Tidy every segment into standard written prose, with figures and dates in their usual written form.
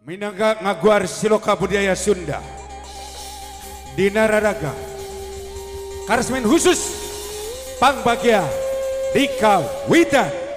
Minangka ngaguar siloka budaya Sunda dina raraga karesmen khusus pangbagia di kawitan.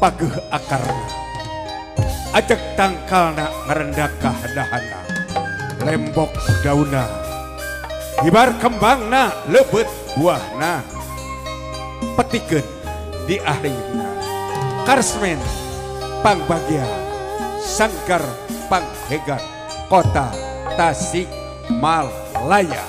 Pageuh akarna ajeg tangkalna ngarendak kahadahana lembok dauna hibar kembangna leubet buahna petikeun di ahlina karesmen pangbagia sanggar panghegan kota Tasikmalaya.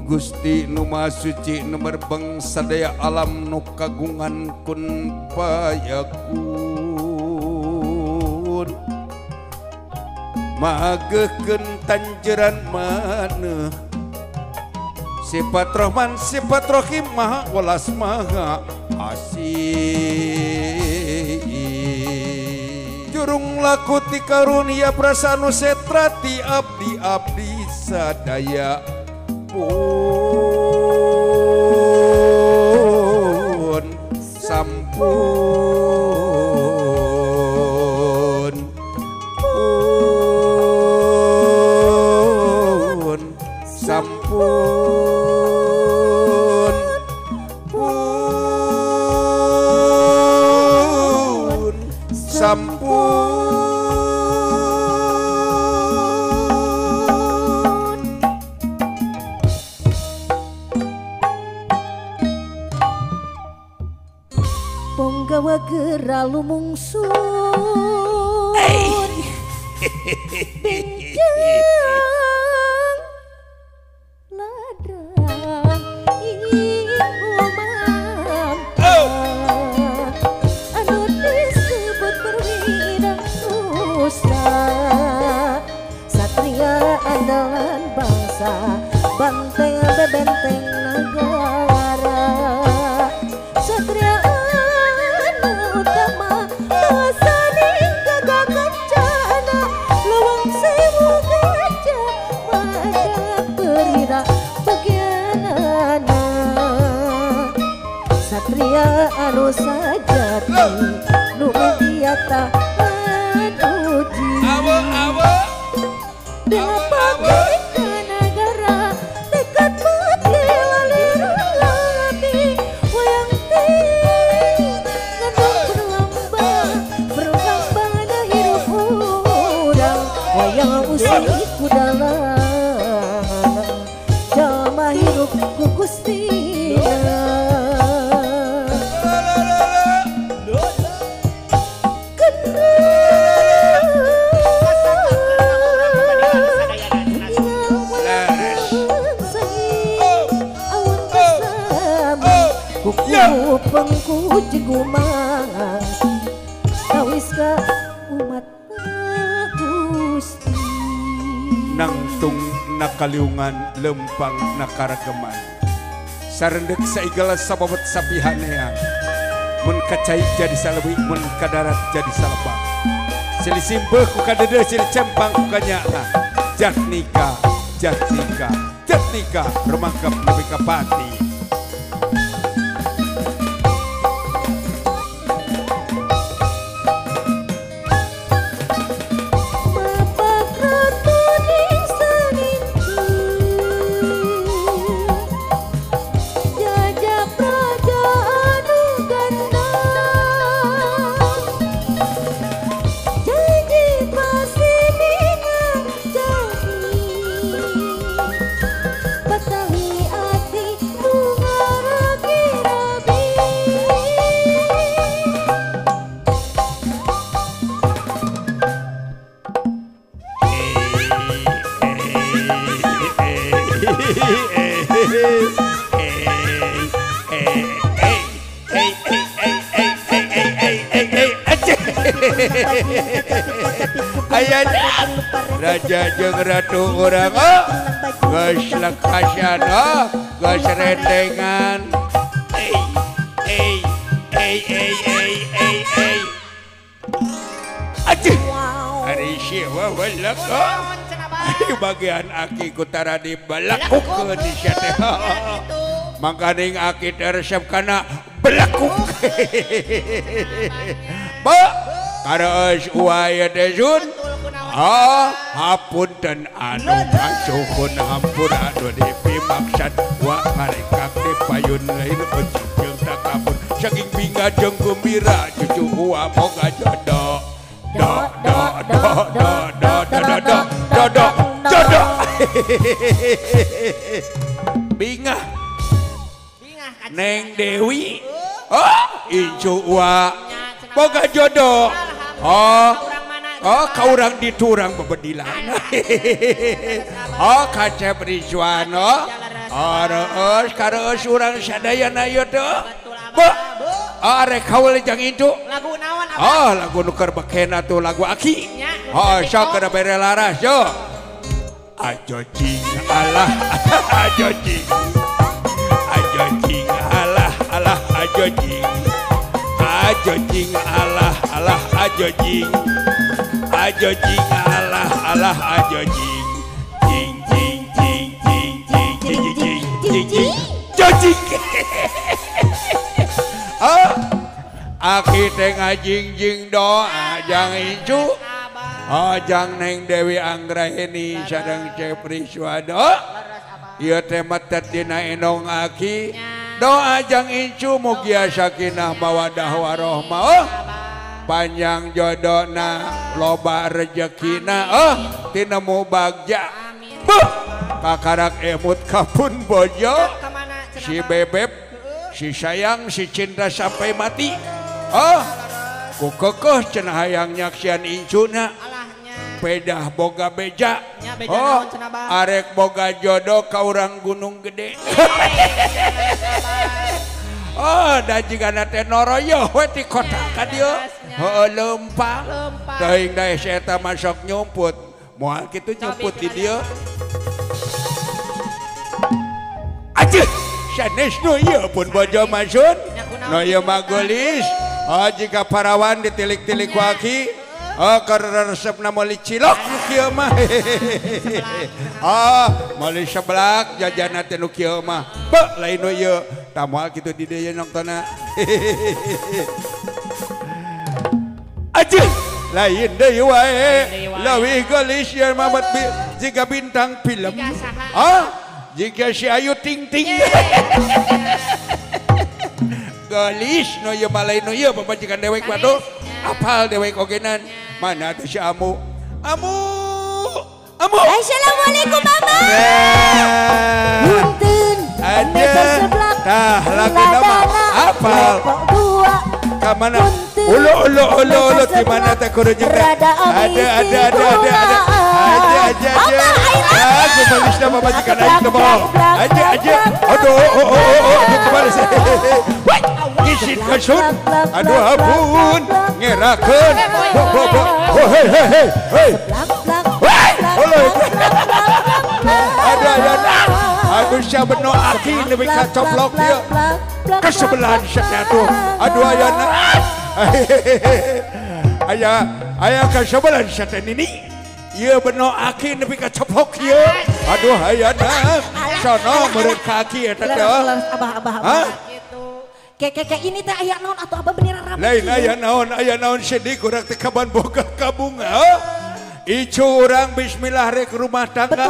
Gusti nu Maha Suci nu merbeng sadaya alam nu kagungan kun payakun mageuhkeun tanjeran maneuh sifat Rahman sifat Rahim Maha Welas Maha Asih jurung laku ti karunia prasanu setra ti abdi abdi sadaya pun sampun pun sampun pun sampun. Ponggawa gera lumungsun benjang ladrang ing umam anu disebut perwira nusa satria andalan bangsa banteng bebenteng negara satria satria anu sajati nu biata manuji dina negara tekad mati lalir lati wayang teh ngandung berlambang berlambang da hirup urang wayang usih ku dalang jalma hirup ku Gustina. Kuku pengku jegumang kawis ka umat Gusti nangtung nakaliungan lempang nakarageman sarendek saigala sababet sapihanean mun kacai jadi salewi mun kadarat jadi salebak silih simbeuh ku kadeudeung silih cempang ku kanyaah jatnika jatnika jatnika rumangkep nepi ka pati. Bapak Ratu ning saninti. Ayana raja jeung ratu urang geus lekasan geus rendengan. Aceh ari siwa welak bagian aki kutara dibelakukeun di sia teh. Mangkaning aki teh resep kana belakuk. Ba kareus uaya teh sun. Ah, hapunten anu kasuhun hampura anu dipimaksad wa ngarekak di payun lain ujung jeung takabur saking bingah jeung gembira cucu uwa boga jodoh. Do do do do do do do do do jodoh. Bingah. Neng Dewi. Oh, incu uwa boga jodoh. Oh. Oh, kau orang diturang bebedilan. Oh, kacep Rizwan. Oh, reus kareus urang sadayana ieu teh. Be. Oh, rek kaul jang incu. Lagu naon abah? Oh, lagu nu keur bekena tuh lagu aki. Oh, sok keur bere laras yo. Ajo jing alah, ajo jing. Ajo jing alah, alah ajo jing. Ajo jing alah, alah ajo jing. Ajo jing alah alah ajo jing jing jing jing jing jing jing jing jing jing jing jing. Ah, aki teh ngajing-jing doa jang incu. Oh, jang Neng Dewi Anggraeni sareng Cep Riswado. Ieu teh metet dina enong aki. Doa jang incu mugia sakinah mawadah warohmah. Oh, panjang jodona loba rejekina. Oh, tinemu bagja. Buh, kakarak emut kapun bojo. Si bebeb, si sayang, si cinta sampai mati. Oh, ku kekeh cenah hayang nyaksian incuna. Pedah boga beja. Oh, arek boga jodoh ka urang Gunung Gede. Oh, da jigana teh noroyo we ti kota ka dieu. Heueuh leumpang. Teuing da si eta masuk nyumput. Moal kitu nyumput di dieu. Aceh, sanes nu ieu pun bojo masun. Nu ieu mah geulis. Oh, jika parawan ditilik-tilik ku aki. Oh, keur resepna meuli cilok nu kieu mah. Oh, meuli seblak jajanna teh nu kieu mah. Beuh, lain nu ieu. Tah moal kitu di dieu nongtona. Aceh, lain deui wae. Leuwih geulis ieu mah jiga bintang film. Ah, jika si Ayu Ting Ting. Geulis nu ieu mah lain nu ieu pamajikan dewek mah tuh. Apal dewek ogenan. Mana tuh si Amu? Amu! Amu! Assalamualaikum Mama. Punten. Ada. Tah lagu nama apal. Ka mana? Ulo ulo ulo ulo di mana teh kudu jeung teh? Ada ada ada ada ada. Aja aja aja. Ah, geus pamajikan aing teh bohong. Aja aja. Aduh oh oh oh oh kemana sih? Woi, isin kasun. Aduh ampun, ngerakeun. Bo bo bo. Oh hei hei hei. Hei. Woi, ulo. Aduh aduh. Aduh sia beno aki nepi ka coplok ieu. Kesebelahan sia tuh. Aduh ayana. Aya aya kasebelahan sia teh nini. Ieu beno aki nepi ka coplok ieu. Aduh ayana. Sono meureun kaki eta teh. Abah abah abah. Kek ini teh aya naon atuh abah beneran rame. Lain aya naon sedih kurang teh kaban boga kabunga. Icu urang bismillah rek rumah tangga.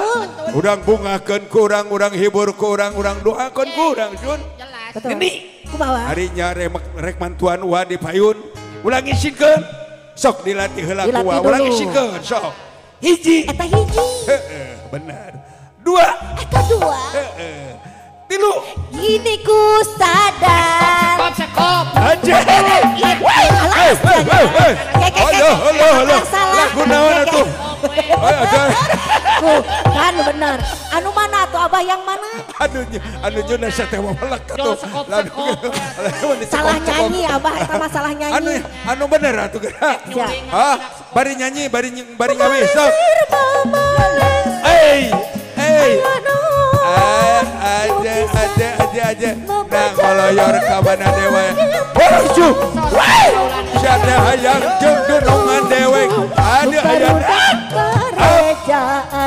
Urang bungakeun ku urang, urang hibur ku urang, urang doakeun ku urang sun. Ini hari nya rek mantuan uwa di payun. Ulang isinkeun. Sok dilatih heula ku uwa. Ulang isinkeun sok. Hiji. Eta hiji. Heeh, benar. Dua. Eta dua. Heeh. Tilu. Gini ku sadar. Sekop sekop. Aja. Halo halo halo. Lagu naon atuh? Kan bener. Anu mana atuh Abah yang mana? Anu juna teh melek atuh. Salah nyanyi Abah eta mah salah nyanyi. Anu bener atuh geura. Hah? Bari nyanyi bari ngawe sok. Hey, hey. Aja. Nah koloyor kabana dewe. Waduh. Siapa hayang jeung dunungan dewek. Ada aya.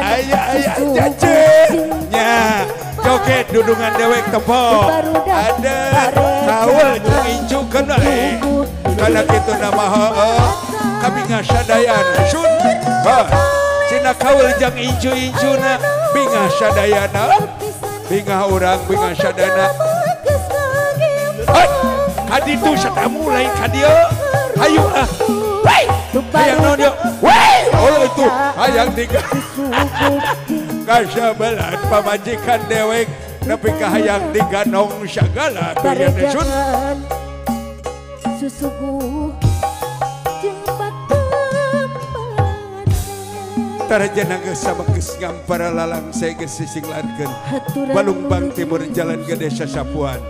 Aya aya nya. Joget dudungan dewek tepo. Ada kaul jeung incukeun we. Kana kitu nama heueuh. Kami ngasadayana sun. Heuh. Cina kaul jeung incu-incuna bingah sadayana. Bingah urang bingah sadayana. Hei, kaditu satamu lain kadieu. Hayu ah. Wei, hayang naon ieu? Wei, oh itu hayang tiga. Kasabelan pamajikan dewek nepi ka hayang diganong sagala tuh ya teh sun. Susuguh Tarjana geus sabeges ngampara lalang geus sisinglarkeun Balungbang Timur Jalan Gede Sasapuan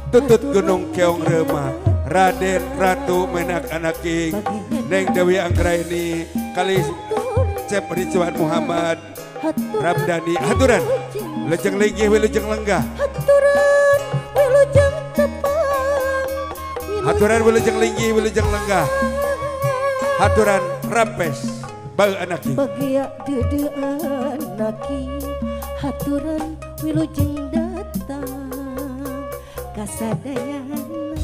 Tutut Gunung Keong Reuma Raden Ratu Menak Anaking Neng Dewi Anggraini kali Cep Ridwan Muhammad Ramdhani haturan lejeng linggih wilujeng lenggah haturan wilujeng tepang haturan wilujeng linggih wilujeng lenggah haturan rampes bau anaki bagia dede anaki haturan wilujeng datang kasadayana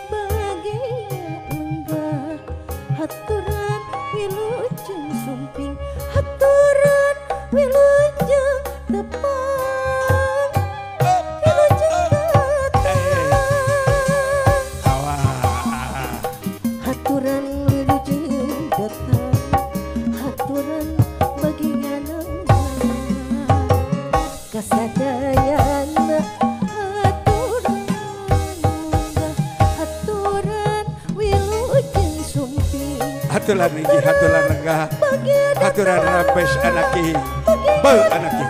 bagia lenggah haturan wilujeng sumping haturan wilujeng tepang wilujeng datang haturan wilujeng datang haturan bagian kasadayana haturan haturan wilujeng sumping haturan linggih haturan lenggah haturan rampes anaki bau anaki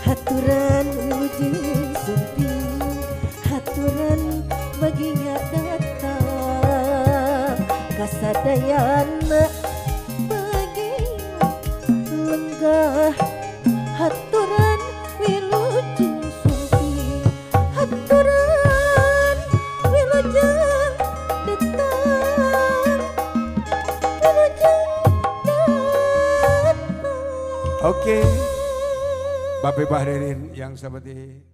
haturan wilujeng sumping haturan baginya datang kasadayana bagia lenggah haturan wilujeng sumping haturan wilujeng datang wilujeng datang. Oke, Bapak Bahrein yang seperti